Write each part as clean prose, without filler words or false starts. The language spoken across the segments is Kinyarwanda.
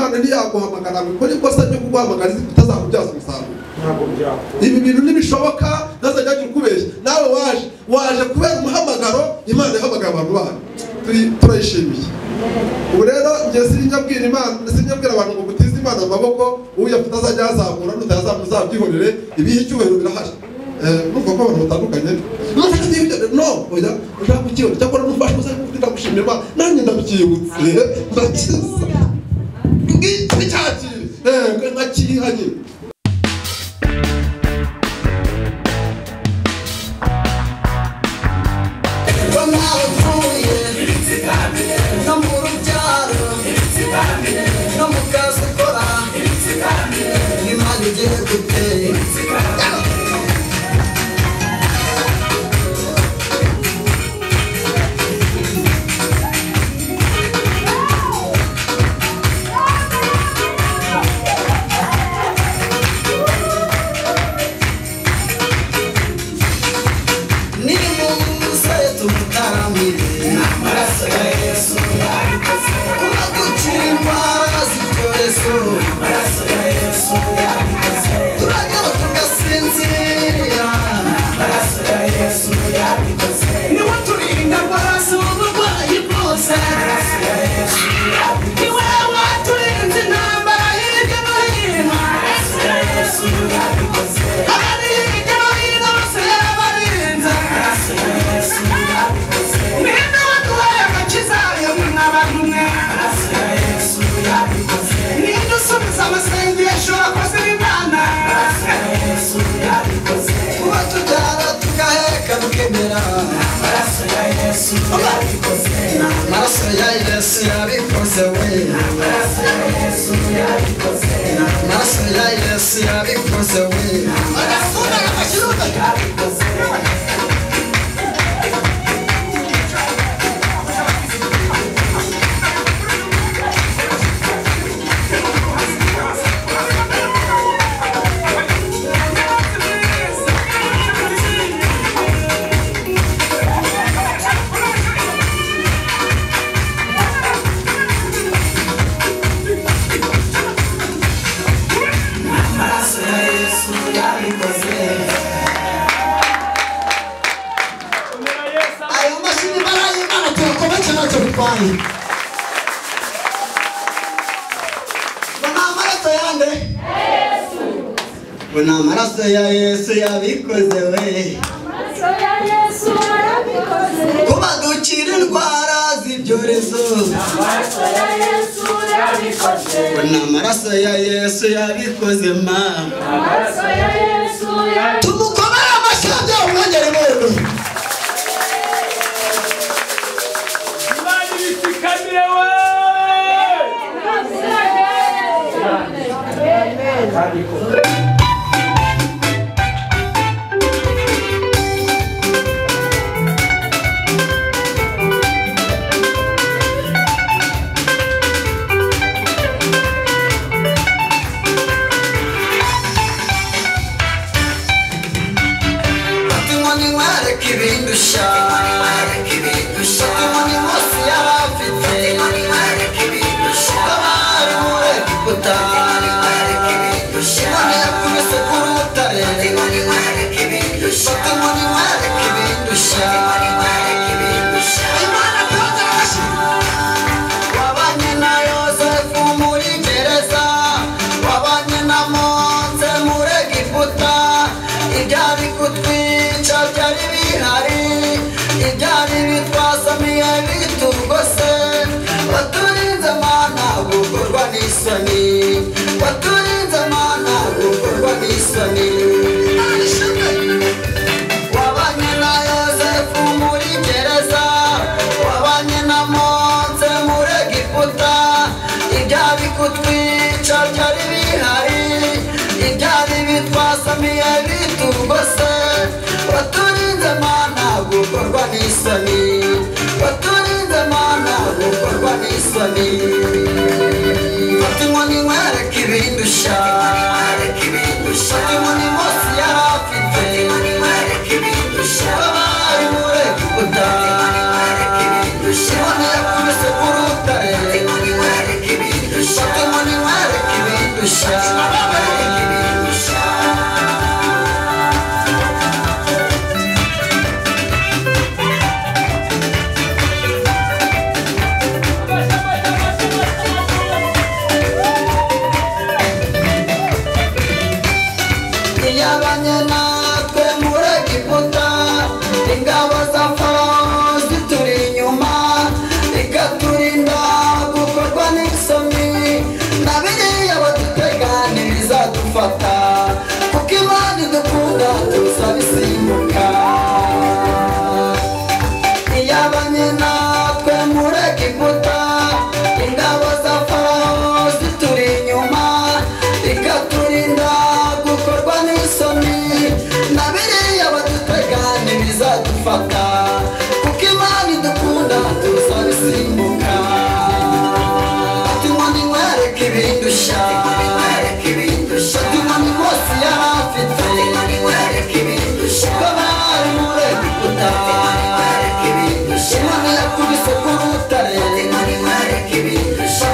Imana ntiyaguhamagara ngo ikore ikosa ryo kuguhamagara izi utazakubyaza umusaruro. Ibi bintu ntibishoboka, ntazajya agira ukubeshya. Nawe waje kubera umuhamagaro Imana yahamagaye abantu bayo. Turayishimiye. Ubu rero njye sinjya Imana, sinjya abantu ngo gutiza Imana amaboko, uyafite azajya yazamura n'utayazamura uzabyihorere, ibihe icyubahiro birahari. Urumva ko abantu batandukanye. No, oya, ushaka kukibona cyakora n'ufashe uza kuvuga gushimira Imana, nanjye ndabyibutse. Ndakiza. Ngiki cyaki. Nkakihanye. Imana yakubise ku rutare. Ingabo za Farawo zituri inyuma, ikaturinda gukorwa n'isoni, na biriya badutega ntibizadufata, kuko Imana idukunda tuzabisimbuka. Iyabanye natwe muri Egiputa, ingabo za Farawo zituri inyuma, ikaturinda gukorwa n'isoni, na biriya badutega ntibizadufata, kuko Imana idukunda tuzabisimbuka. Ati ngo ninkwereke ibindushya, ati ngo ni Mose yari afite, ko bari muri Egiputa, Imana yakubise ku rutare, ati ngo ninkwereke ibindushya.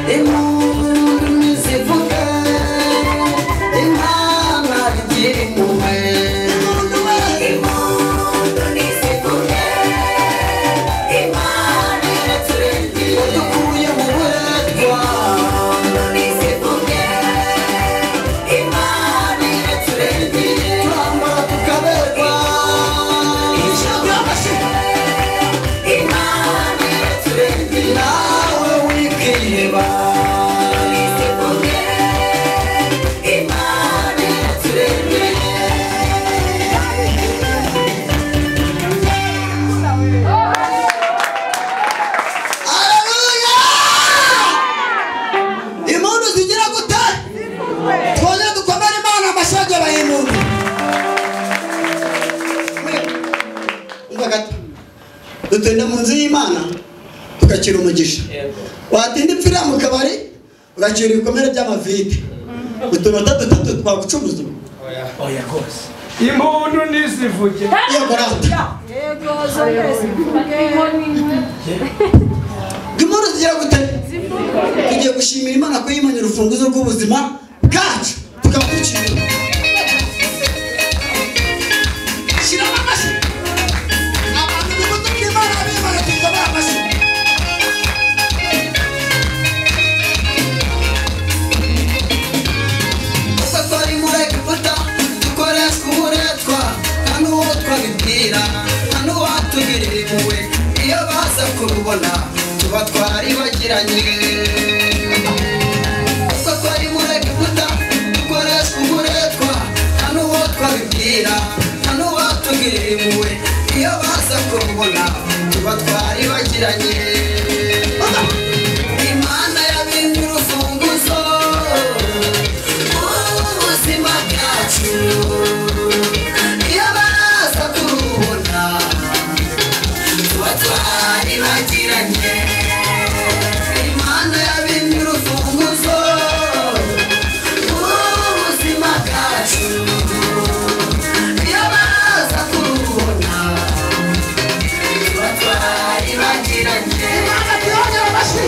Impundu nizivuge, Imana igira impuhwe. Impundu nizivuge, Imana iraturengera, yadukuye mu buretwa. Impundu nizivuge, Imana iraturengera, turambara tukaberwa. Imana iraturengera, nawe wikiheba. Imana iraturengera. Haleluya! Impundu zigira gute? Twongere dukomere Imana amashyi yabaye impundu. Umva gato. Dutinda mu nzu y'Imana tukakira umugisha. Watinda ipfira mu kabari ugakira ibikomere by'amavide. Utunota dutatu twagucumuza. Oya rwose. Impundu nizivuge. Yego rata. Yego zongere zivuge. Impundu zigira gute? Tugiye gushimira Imana ko yimanye urufunguzo rw'ubuzima bwacu tukaba ducira. Shyiramo amashyi. Abantu bibuze ko Imana bimana tuyikomere amashyi. Kuko twari muri Egiputa dukoreshwa uburetwa, nta n'uwo twabibwira, nta n'uwatugirira impuhwe, iyo baza kurubona tuba twaribagiranye. Kuko twari muri Egiputa dukoreshwa uburetwa, nta n'uwo twabibwira, nta n'uwatugirira impuhwe, iyo baza kurubona tuba twaribagiranye. Imana yabimye urufunguzo ubuzima bwacu, iyo baza kurubona tuba twaribagiranye. Imana yabimye urufunguzo ubuzima bwacu, iyo baza kurubona tuba twaribagiranye. Imana tuyongere amashyi.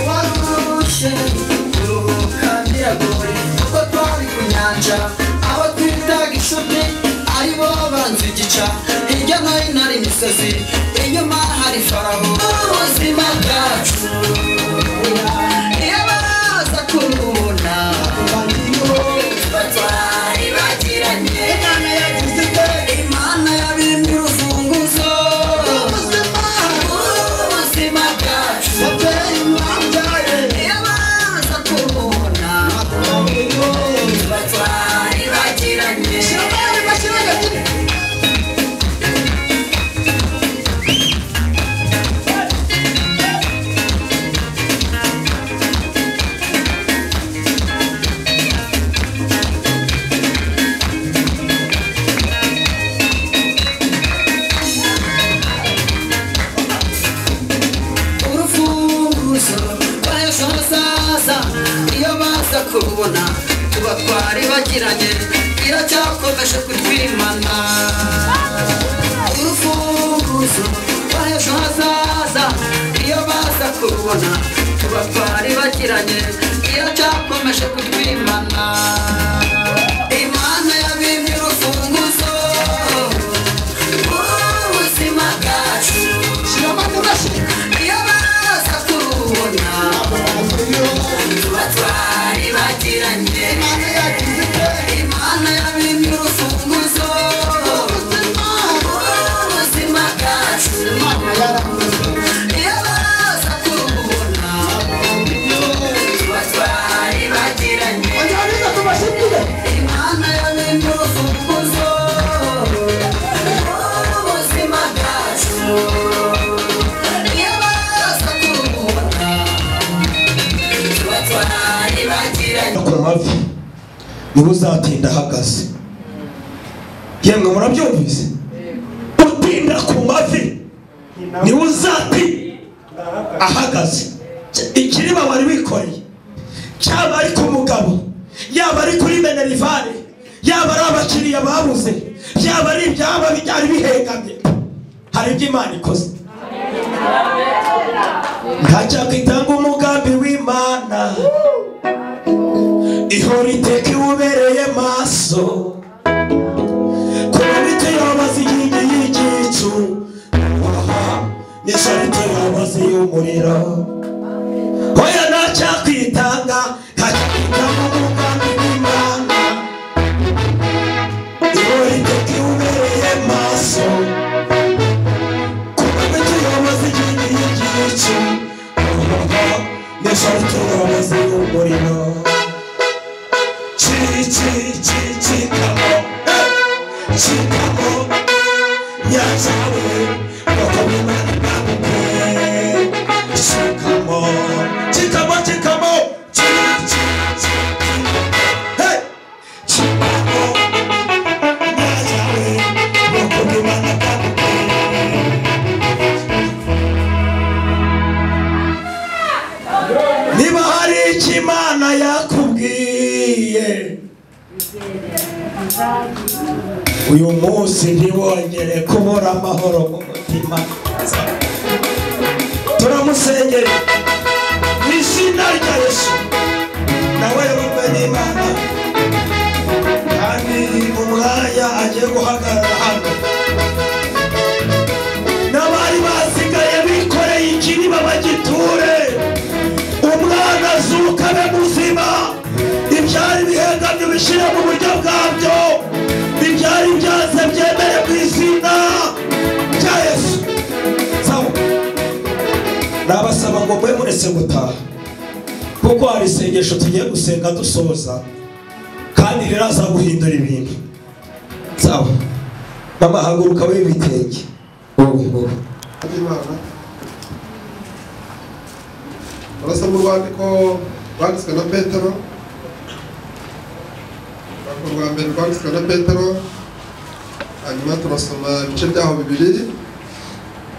Warushe kuruhuka biragoye, kuko twari ku nyanja aho twitaga inshuti ari bo banze igica, hirya no hino hari imisozi, inyuma hari Farawo. Ubuzima bwacu iyo baza kurubona tuba twaribagiranye. Imana yagize ite? Imana yabimye urufunguzo Ubuzima. ubuzima bwacu, Babyeyi mwabyaye. iyo baza kurubona tuba twaribagiranye. Shyiramo amashyi hagati. Iracyakomeje kutwimana. Urufunguzo rw'ejo hazaza iyo baza kurubona tuba twari bakiranye. Iracyakomeje kutwimana. Imana yabimye urufunguzo rw'ubuzima bwacu. Iyo baza kurubona tuba twari bakiranye. Imana yabimye urufunguzo rw'ubuzima bwacu. Iyo baza kurubona tuba twari bakiranye. Imana yabimye urufunguzo rw'ubuzima bwacu. Iyo baza kurubona tuba twari bakiranye. Ku mavi niwe uzatinda ahagaze. Yemwe murabyumvise? Utinda ku mavi niwe uzatinda ahagaze. Ikiriba wari wikoreye cyaba ari ku mugabo, yaba ari kuri Minerivare, yaba ari abakiriya babuze, yaba ari ibyaba byari bihengamye, hari ibyo Imana ikoze. Ntacyakwitanga umugambi w'Imana, ihora iteka iwubereye maso. Kuba biteyobaza inkingi y'igicu, n'ijoro iteyobaza iy'umuriro. Oya ntacyakwitanga, ntacyakitanga umugambi w'Imana, ihora iteka iwubereye maso. Kuba biteyobaza inkingi y'igicu, n'ijoro iteyobaza iy'umuriro. Chikamo, chikamo, nyachawe, wakamimana babuke. Chikamo, chikamo, chikamo, chi chi chi, hey, chikamo, nyachawe, wakamimana babuke. Niba hari icyo Imana yakubwiye uyu munsi ntiwongere kubura amahoro mu mutima. Turamusengera mu izina rya Yesu, nawe yumve n'Imana, kandi mu mwanya agiye guhagarara hano n'abari basigaye bikoreye ikiriba bagiture. Umwana azuka abe muzima, ibyari bihengamye ubishyire mu buryo bwabyo, ibyari byanze byemere mu izina rya Yesu. Sawa, nabasaba ngo mwe muretse gutaha, kuko hari isengesho tugiye gusenga dusoza, kandi riraza guhindura ibintu. Sawa, mama haguruka w'ibitenge. Wowe Barasoma urwandiko rwanditswe na Petero, urwandiko rwa mbere rwanditswe na Petero, hanyuma turasoma ibice byaho bibiri.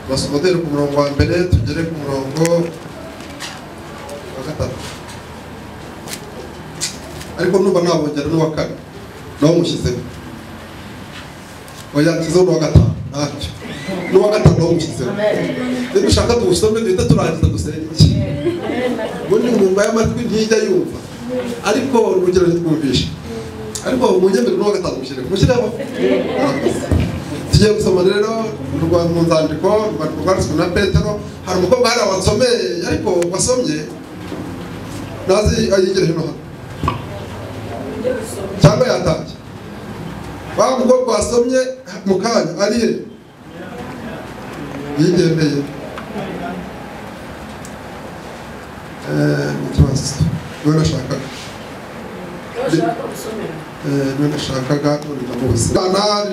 Turasoma duhere ku murongo wa mbere tugere ku murongo wa gatatu, ariko numva nabongera n'uwa kane nawo mushyizeho. Oya, nshyizeho n'uwa gatanu, ntacyo, n'uwa gatanu nawo mushyizeho. Niba ushaka tuwusome duhita turangiza dusenge. Ubundi inkunga y'amatwi ntijya yumva, ariko urugero ntitwumvishe. Ariko munyemere n'uwa gatanu mushyireho. Tugiye gusoma rero mu nzandiko, urwandiko rwanditswe na Petero. Hari umukobwa hariya wansomeye, ariko wasomye ntazi ayigire hino hano cyangwa yatashye. Wa mukobwa wasomye mu kanya ari he? Yigendeye. Ikibazo niwe nashakaga, niwe nashakaga ndamubuze.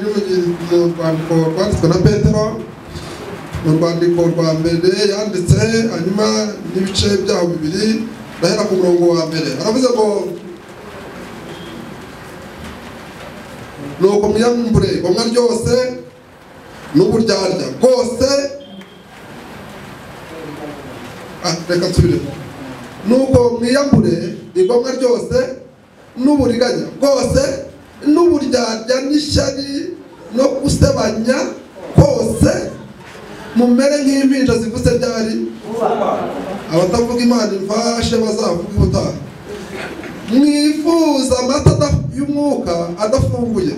Riri mu rwandiko rwanditswe na Petero, mu rwandiko rwa mbere yanditse, hanyuma n'ibice byaho bibiri. Ndahera ku murongo wa mbere. Aravuze ngo nuko mwiyambure igomwa ryose n'uburyarya bwose. Reka nsubiremo. Nuko mwiyambure igomwa ryose n'uburiganya bwose n'uburyarya n'ishyari no gusebanya kose, mumere nk'impinja zivutse ryari. Abatavuga Imana imfashe bazavuga ubutaha. Mwifuza amata y'umwuka adafunguye,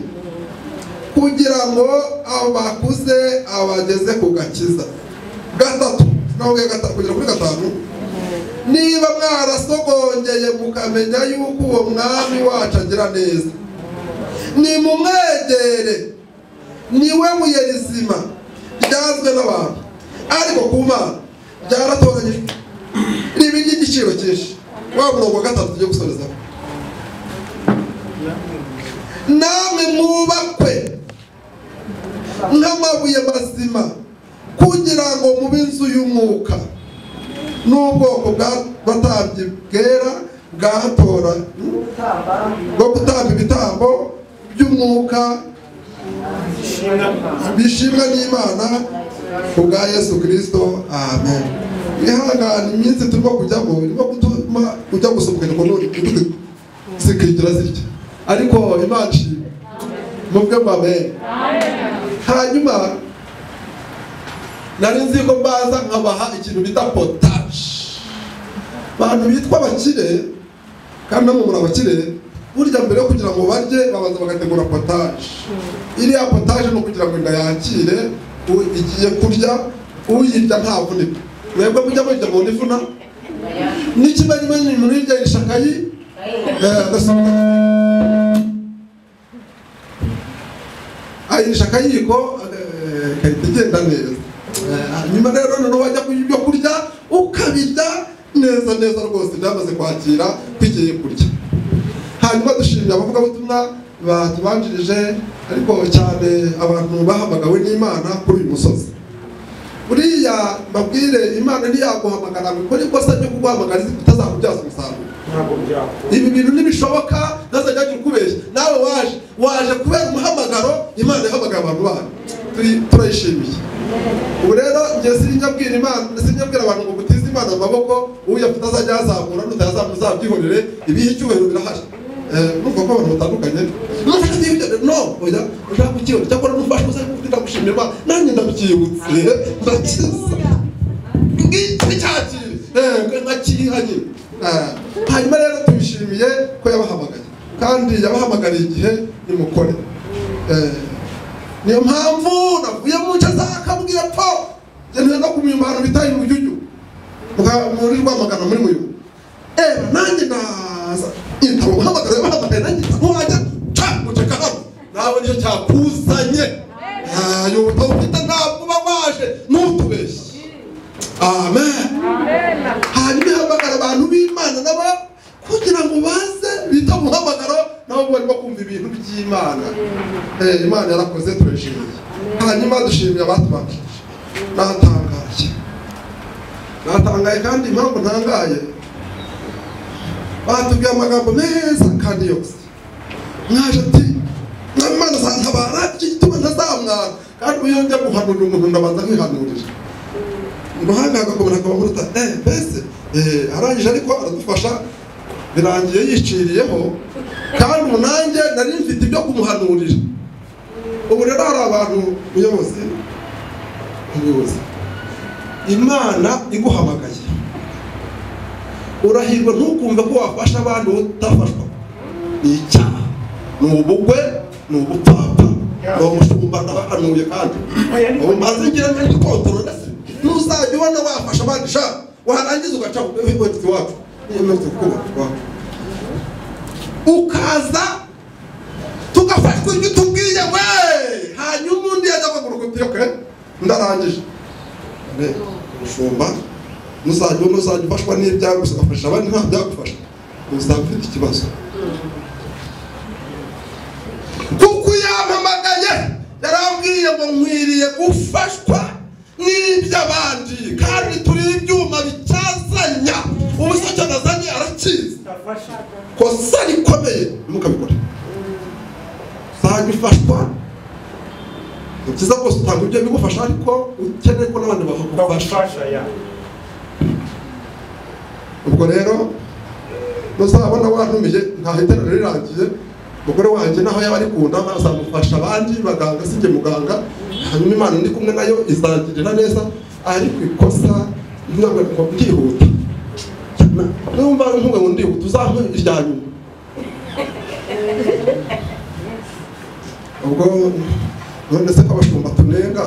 kugira ngo abakuze abageze ku gakiza. Gatatu, kugera kuri gatanu. Niba mwarasogongeye mukamenya yuko uwo mwami wacu agira neza, nimumwegere, niwe buye rizima ryanzwe n'abantu, ariko ku Mana ryaratoranyijwe, riba iry'igiciro cyinshi. Wa murongo wa gatatu tugiye gusorezaho. Namwe mwubakwe nk'amabuye mazima, kugira ngo mube inzu y'umwuka n'ubwoko bw'abatambyi bwera bwatora bwo gutamba ibitambo by'umwuka bishimwa n'Imana kubwa Yesu Kristo. Amen. Ihangane, iminsi turimo kujyamo irimo gutuma ujya gusubukana ngo none zikigira zitya, ariko Imana ishimwe, mubwe ngo amen. Hanyuma nari nzi ko mbaza nkabaha ikintu bita potage. Abantu bitwa abakire, kandi namwe muri abakire, burya mbere yo kugira ngo barye babanza bagategura potage. Iriya potage ni ukugira ngo inda yakire igiye kurya, uyirya ntavunika. Mwebwe mujya murya mu nifuna n'ikimenyimenyi umuntu yirya yishakayi ayirisha akayiko igahita igenda neza. Nyuma rero noneho wajya kurya ibyo kurya ukabirya neza neza rwose, byamaze kwakira tugiye kurya. Hanyuma dushimira abavugabutumwa batubanjirije, ariko cyane abantu bahamagawe n'Imana kuri uyu musozi. Buriya mbabwire, Imana ntiyaguhamagara ngo ikore ikosa ryo kuguhamagara utazakubyaza umusaruro. Ibi bintu ntibishoboka, ntazajya agira ukubeshya. Nawe waje kubera umuhamagaro Imana yahamagaye abantu bayo, turayishimiye. Ubu rero njye sinyabwira Imana, sinyabwira abantu ngo gutize Imana amaboko, uyafite azajya yazamura, n'utayazamura uzabyihorere, ibihe icyubahiro birahari. Numva ko abantu batandukanye, no oya ushaka kukibona, cyakora nufashwe uzajya gushimira Imana, nanjye ndabyibutse ndakiza ngiki cyakire nkakihanye. Hanyuma rero tubishimiye ko yabahamagaye, kandi yabahamagariye igihe nimukore. Niyo mpamvu navuye mu nce zakabwiye po njye no kumenya ahantu bita Imujyujyu muri Rwamagana muri Muyu. Nanjye ndaza itaba umuhamagaro yabahamagaye, nanjye ntiwajya ca guceka hano, nawe nicyo cyakuzanye. Ayo utawufite ntabwo uba waje, ntutubeshye. Amen. Hanyuma ihamagara abantu b'Imana nabo kugira ngo baze bita umuhamagaro, nabo barimo kumva ibintu by'Imana. Imana yarakoze, turayishimiye. Hanyuma dushimiye abatubanjirije. Natangaye kandi impamvu ntangaye, batubwiye amagambo meza kandi yose. Mwaje ati Imana azantabara, iki gituma ntazamwara. Kandi iyo njya guhanurira umuntu ndabanza nkihanurira. Uruhanga agakomera akaba nkuruta mbese arangije, ariko aradufasha birangiye yiciriyeho, kandi ubu nanjye nari mfite ibyo kumuhanurira. Ubu rero hari abantu, muyobozi, Imana iguhamagaye urahirwa, ntukumve ko wafasha abandi utafashwa. Ni icyaha, ni ubugwe, ni ubupfapfa, ni umushumba ndabahanuye. Kandi ubu maze ngira ngo ndetse ntuzajya ubona wafasha abandi sha, warangiza ugaca iwacu ukaza tugafashwa ibyo utubwiye we. Hanyuma undi yajya akaguruka uti okay ndarangije. Umushumba ntuzajya ufashwa n'ibyawe gusa ugafasha abandi, nta byagufasha, uzaba ufite ikibazo. Kuko yampamagaye yarambwiye ngo nkwiriye gufashwa n'iby'abandi, kandi turi ibyuma bicyazanya. Ubu se icyo nazanye arakizi. Kosa rikomeye ntimukabikore. Uzajya ufashwa, ni byiza rwose utanga ibyo bigufasha, ariko ukeneye ko n'abandi bakagufasha. Ubwo rero ntuzabona wantumiye ntaho iteraniro rirangiye, Umugore wanjye naho yaba ari kunda azamufasha abandi baganga sijye muganga, hanyuma Imana ndi kumwe nayo izangirira neza, ariko ikosa ntabwo ngo ndihuta. Numva nkuwe ngo ndihuta uzampe irya nyuma. Ubwo none se ko abashumba tunenga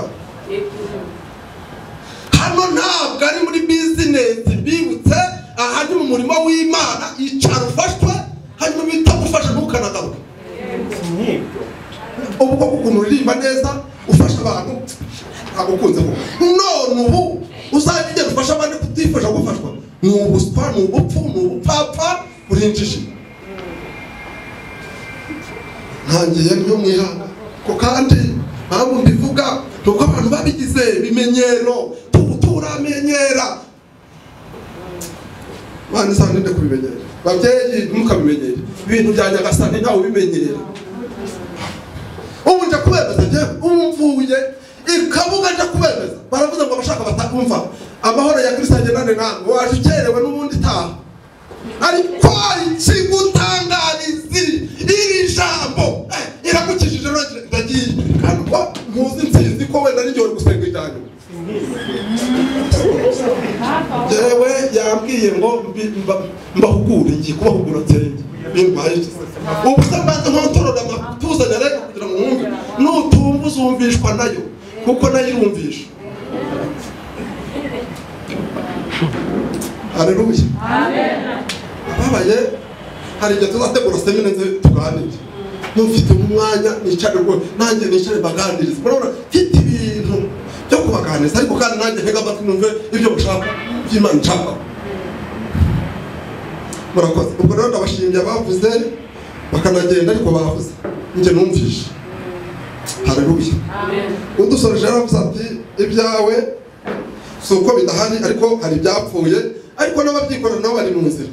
hano ntabwo ari muri business bibutse, aha ni mu murimo w'Imana. Icara ufashwe, hanyuma bitagufasha ntukanagaruke. Ubwo ukuntu uririmba neza ufasha abantu ntabwo ukunze ko none ubu uzajya ugenda ufasha abandi kutifasha gufashwa ni ubuswa, ni ubupfu, ni ubupfapfa, urinjiji. Ntangiye niyo mwihanga ko kandi mpamvu mbivuga nuko abantu babigize ibimenyero, turamenyera. Bana izaninde kubimenyera, babyeyi ntimukabimenyere, ibintu bya Nyagasani ntawe ubimenyera. Ubu nja kubemeza njyewe, ubu mvuye ikabuga nja kubemeza, baravuze ngo abashaka batakumva amahoro ya Kristo agendane namwe, waje ukerewe n'ubundi taha. Ariko ikigutangariza iri jambo iragukijije ndagiye, kandi ko ntuzi nsinzi ko wenda n'igihe uri gusenga ijya nyuma. Jewe yambwiye ngo mbahugure, ngiye kubahugura nsenge bintwaye iki? Ubu se mbanze nkontorora amatuzanya rero kugira ngo mwumve, nutumva uzumvishwa nayo kuko nayo irumvisha. Haleluya. Ababaye hari igihe tuzategura semine nze tuganire, mufite umwanya nicare rwo nanjye nicare baganirize. Murabona mfite ibintu byo kubaganiriza, ariko kandi nanjye ntega amatwi numve ibyo mushaka by'Imana nshaka. Murakoze. Ubwo rero ndabashimye abavuze bakanagenda, ariko bavuze njye numvishe. Haleluya. Udusoreje yaravuze ati ibyawe si uko bidahari, ariko hari ibyapfuye, ariko n'ababyikorera nabo bari mu nzira,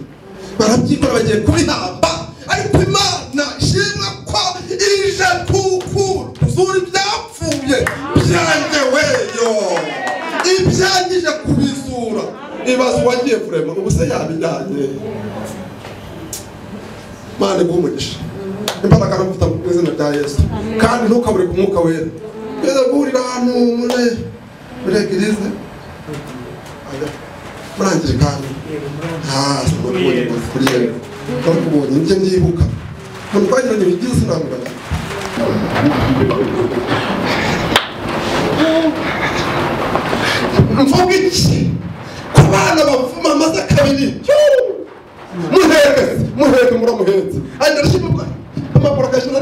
barabyikora bagiye kubihamba, ariko Imana ishimwe ko ije kuzura ibyapfuye byanjye weyo, ibyangije kubizura. Ibaze uwagiye kurema ubu se yabijyanye. Imana iguhe umugisha, imbaraga no gufata mu izina rya Yesu, kandi ntukabure ku mwuka wera. Twese guhurira ahantu muri eglise murangije kandi kuri yewe twakubonye njye ndibuka umuntu twagiranye ibihe byiza sinamugana. Mvuga iki ku bana bavuma amaze kabiri? Muheke muheke muramuhetse, arashimwa amaguru akashyira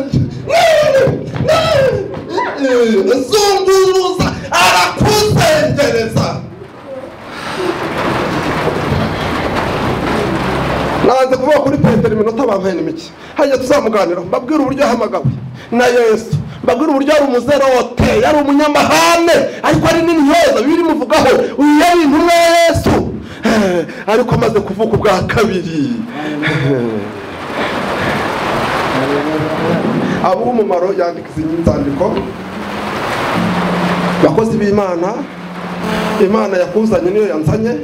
zunguruza arakuzengereza. Nanze kuvuga kuri Petero iminota bampaye ni mike, hajya tuzamuganiraho mbabwira uburyo yahamagawe na Yesu, mbabwira uburyo yari umuzerote, yari umunyamahane, ariko ari n'intyoza bibiri muvugaho uyu yari intumwa ya Yesu, ariko amaze kuvuka ubwa kabiri ab'umumaro. Yandika izi nzandiko, bakozi b'Imana, Imana yakuzanye niyo yanzanye,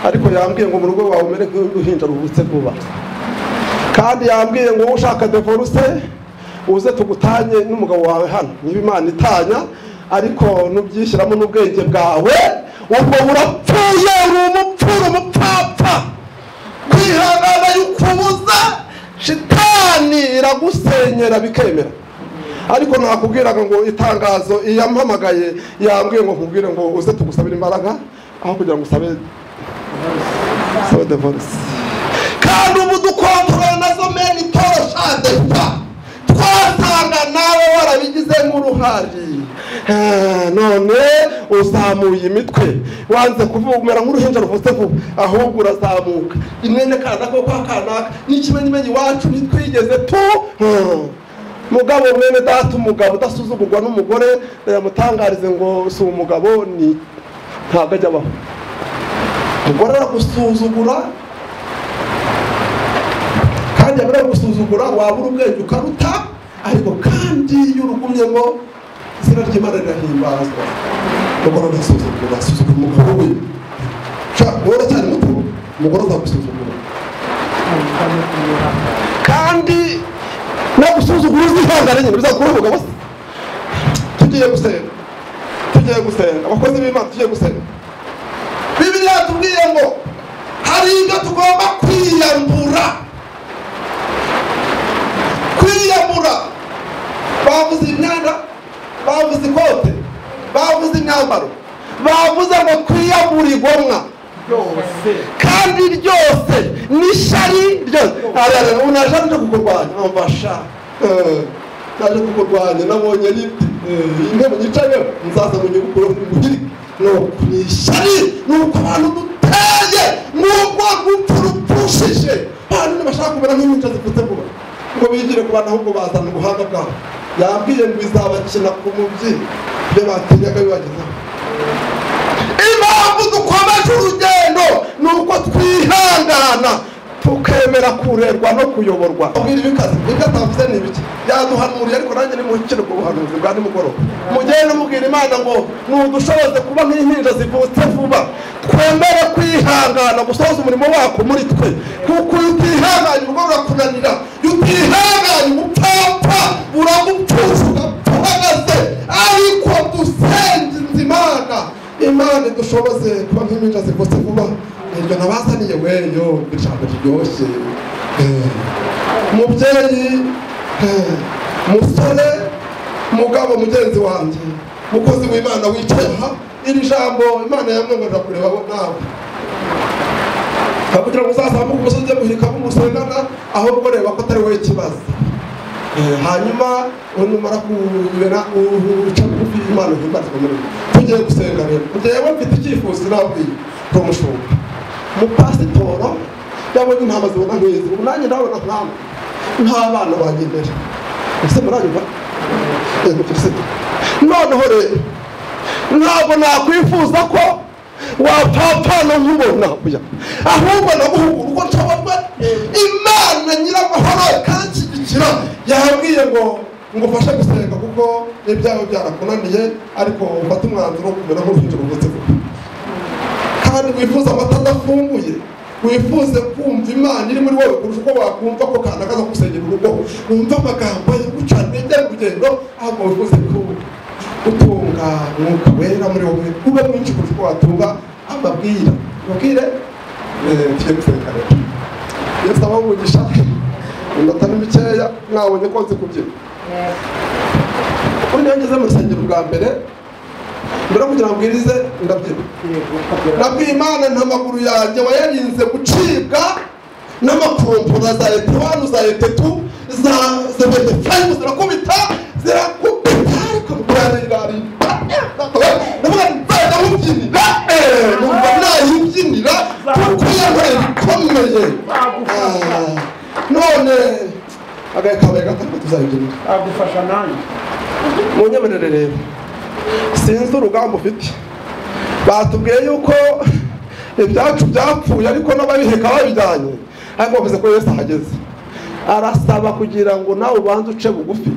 ariko yambwiye ngo mu rugo wawe umere nk'uruhinja ruvutse vuba, kandi yambwiye ngo ushaka divorce uze tugutanye n'umugabo wawe hano, niba Imana itanya, ariko nubyishyiramo n'ubwenge bwawe ubwo burapfuye, uri umupfura, umupfapfa. Kwihangana yukubuza shitani iragusenyera bikemera. Ariko nakubwiraga ngo itangazo iyampamagaye yambwiye ngo nkubwire ngo uze tugusabire imbaraga aho kugira ngo usabe divorce. Kandi ubu dukontorora nazo meni toroshade twasanga nawe warabigizemo uruhare. None uzamuye imitwe, wanze kuvumera nk'uruhinja ruvutse vuba, ahubwo urazamuka imwene kanaka kwa kanaka n'ikimenyimenyi iwacu ntitwigeze tu mugabo mwene data. Umugabo udasuzugurwa n'umugore yamutangarize ngo si umugabo, ni ntabwo ajya abaho. Umugore aragusuzugura, kandi yamara gusuzugura wabura ubwenge ukaruta, ariko kandi iyo urugumyemo izina ry'Imana rirahimbazwa. Umugore arasuzugura, asuzugura umugabo we. Wowe uracyari muto, umugore azagusuzugura. Kandi Nagusuzugura uzihangane nyine bizakura umugabo se. Tugiye gusenga. Tugiye gusenga. Abakozi b'Imana tugiye gusenga. Bibiliya yatubwiye ngo hari ibyo tugomba kwiyambura. Kwiyambura. Bavuze imyenda, bavuze ikote, bavuze imyambaro, bavuze ngo kwiyambura igomwa kandi ryose n'ishyari ryose. Unaje aje kukurwanya, umva sha, naje kukurwanya nabonye lift intebe nyicayeho nzaza ngo nyibukure ngugirike. No ishyari nuko abantu duteye nubwo rupfu rupfushije abantu ntibashaka kumera nk'impinja zivutse vuba ngo bigire ku bantu, ahubwo bazana ubuhanga bwabo. Yambwiye ngo izabakina ku mubyinnyi ibyo batinyaga bibagezaho. Impamvu dukomeje urugendo ni uko twihangana tukemera kurerwa no kuyoborwa. Ubwira ibikaze ibyo atavuze ni ibiki yaduhanuriye, ariko nanjye nimukire ubwo buhanuzi bwa nimugoroba. Mugende mubwira Imana ngo nudushoboze kuba nk'impinja zivutse vuba, twemere kwihangana gusohoza umurimo wako muri twe, kuko iyo utihanganye urugo rurakunanira, iyo utihanganye ubupfapfa buragupfusha ugapfa uhagaze. Ariko dusenze Imana, Imana idushoboze kuba nk'impinja zivutse vuba. Iryo nabazaniye weyo ijambo riryoshye. Mubyeyi, musore, mugabo mugenzi wanjye, mukozi w'Imana wicaye aha, iri jambo Imana yamwongorera kureba nawe kugira ngo uzazamuke umusozi ujye guhirika musengana, ahubwo reba ko atari wowe ikibazo. Hanyuma numara kubera uca bugufi Imana ihimbarizwa muri wowe. Tugiye gusenga rero. Njyewe mfite icyifuzo nabwiye umushumba umupasitoro yabonye intama zibona nk'izi, ubu nanjye ndabona nk'amwe nk'abana banjye imbere. Ese muranyumva? Yego Kristo. Noneho rero ntabwo nakwifuza ko wapfapfana nkubona, ahubwo naguhugura uko nshoboye. Imana nyiramahoro ikanshyigikira, yambwiye ngo ngufashe gusenga kuko ibyawe byarakunaniye, ariko ufate umwanzuro wo kumera nk'uruhinja ruvutse vuba. Kandi wifuza amata adafunguye, wifuze kumva Imana iri muri wowe kurusha uko wakumva ko kanakaza gusengera urugo, wumva amagambo yo gucana intege mu rugendo, ahubwo wifuze gutunga Umwuka Wera muri wowe ube mwinshi kurusha uko watunga amabwira. Mubwire tugiye gusenga rero. Yesu abahe umugisha, iminota ni mikeya, mwabonye ko nzi kubyina. Ubundi iyo ngeze mu rusengero bwa mbere, mbere kugira ngo mbwirize ndabyina. Nabwiye Imana nta maguru yanjye wayarinze gucibwa n'amakompora za etewanu za etetu za 75 zirakubita zirakubita, ariko ndavuga nzajya mubyinira, numva nayibyinira kuko yankoreye ibikomeye. None agahe kabaye gatatu tuzayibyinira. Agufasha nanjye. Munyemerere rero, sinzi urugamba ufite. Batubwiye yuko ibyacu byapfuye ariko n'ababiheka babijyanye, ariko bavuze ko Yesu ahageze. Arasaba kugira ngo nawe ubanze uce bugufi.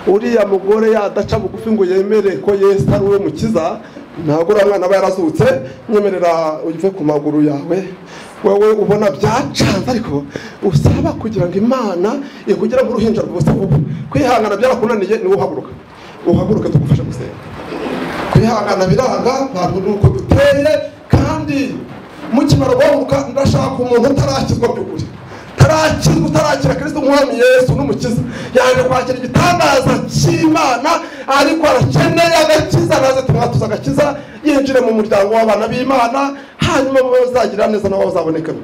Uriya mugore yadaca bugufi ngo yemere ko Yesu ari we mukiza, ntabwo uriya mwana aba yarazutse. Nyemerera uve ku maguru yawe, wowe ubona byacanze, ariko usaba kugira ngo Imana ikugira ngo uruhinja rwose vuba. Kwihangana byarakunaniye, niwe uhaguruka, uhaguruke tugufashe gusenga. Kwihangana biranga ntabwo nuko duteye, kandi mukimara guhaguruka ndashaka umuntu utarakizwa by'ukuri, utarakizwa, utarakira Kristo umwami Yesu n'umukiza, yaje kwakira igitangaza cy'Imana, ariko arakeneye agakiza, naze tumwatuza agakiza, yinjire mu muryango w'abana b'Imana, hanyuma bazagira neza nabo bazabonekamo.